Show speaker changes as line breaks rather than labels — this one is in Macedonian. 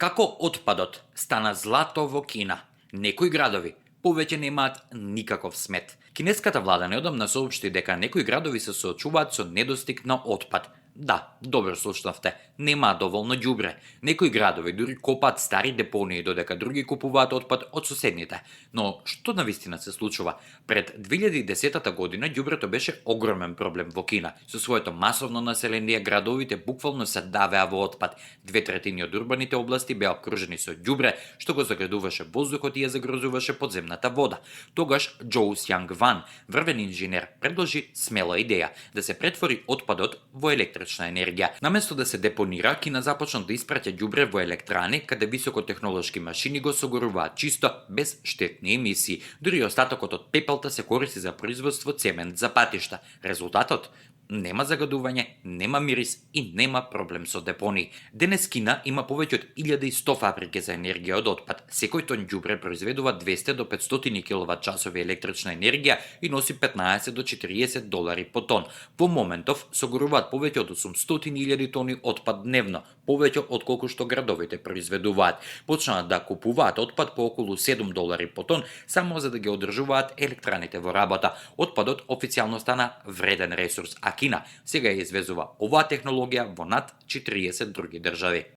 Како отпадот стана злато во Кина? Некои градови повеќе немаат никаков смет. Кинеската влада неодамна соопшти дека некои градови се соочуваат со недостиг на отпад. Да, добро слушнавте, немаат доволно ѓубре. Некои градови дури копаат стари депонии додека други купуваат отпад од соседните. Но што навистина се случува? Пред 2010 година ѓубрето беше огромен проблем во Кина. Со своето масовно население градовите буквално се давеа во отпад. 2/3 од урбаните области беа обкружени со ѓубре, што го заградуваше воздухот и ја загрозуваше подземната вода. Тогаш Џоу Сјанг Ван, врвен инженер, предложи смела идеја да се претвори отпадот во електрична енергија. Наместо да се депонира, Кина започна да испраќа ѓубре во електрани каде високотехнолошки машини го согоруваат чисто без штетни емисии. Дури остатокот од пепелта се користи за производство цемент за патишта. Резултатот? Нема загадување, нема мирис и нема проблем со депонии. Денес Кина има повеќе од 1100 фабрики за енергија од отпад. Секој тон ѓубре произведува 200 до 500 киловат-часови електрична енергија и носи 15 до 40 долари по тон. Во моментов согоруваат повеќе од 800.000 тони отпад дневно, повеќе отколку што градовите произведуваат. Почнаа да купуваат отпад по околу 7 долари по тон само за да ги одржуваат електраните во работа. Отпадот официјално стана вреден ресурс, а Кина сега ја извезува оваа технологија во над 40 други држави.